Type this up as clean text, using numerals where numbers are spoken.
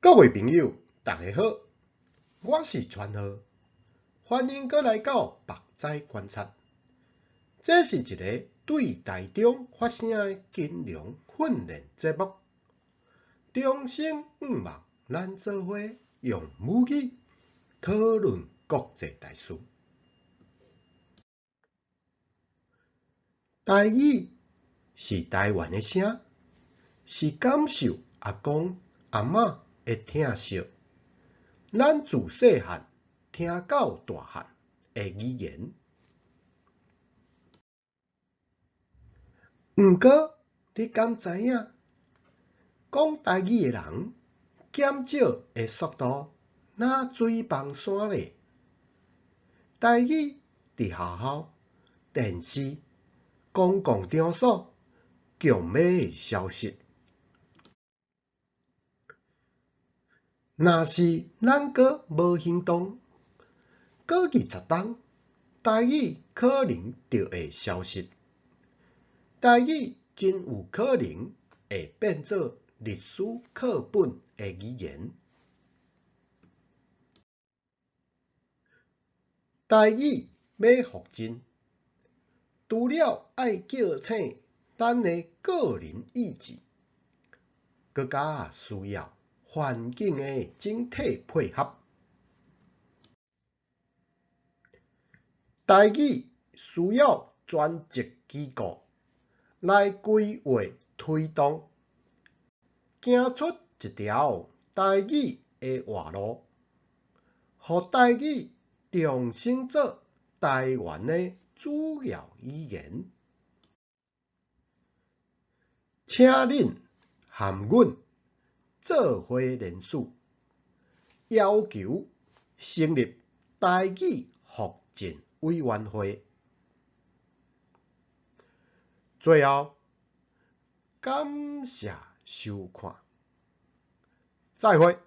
各位朋友，大家好，我是川河，歡迎閣來到目屎觀察。這是一个對台中發聲的金融訓練節目。衷心向望咱做伙用母語討論國際大事。台語是台灣的聲，是感受阿公阿嬤的疼惜，咱自細漢聽到大漢的語言。毋過，你敢知影？講台語的人減少的速度，若水崩山咧。台語佇學校、電視、公共場所，強欲消失。若是咱閣無行動，過20冬，台語可能就會消失。台語真有可能會變做歷史課本的語言。台語欲復振，除了愛叫醒咱的個人意志，閣較需要環境的整體配合。台語需要專職機構來規劃推動，行出一條台語的活路，予台語重新做台灣的主要語言。請恁和阮做伙聯署，要求成立台語復振委員會。最後，感謝收看，再會。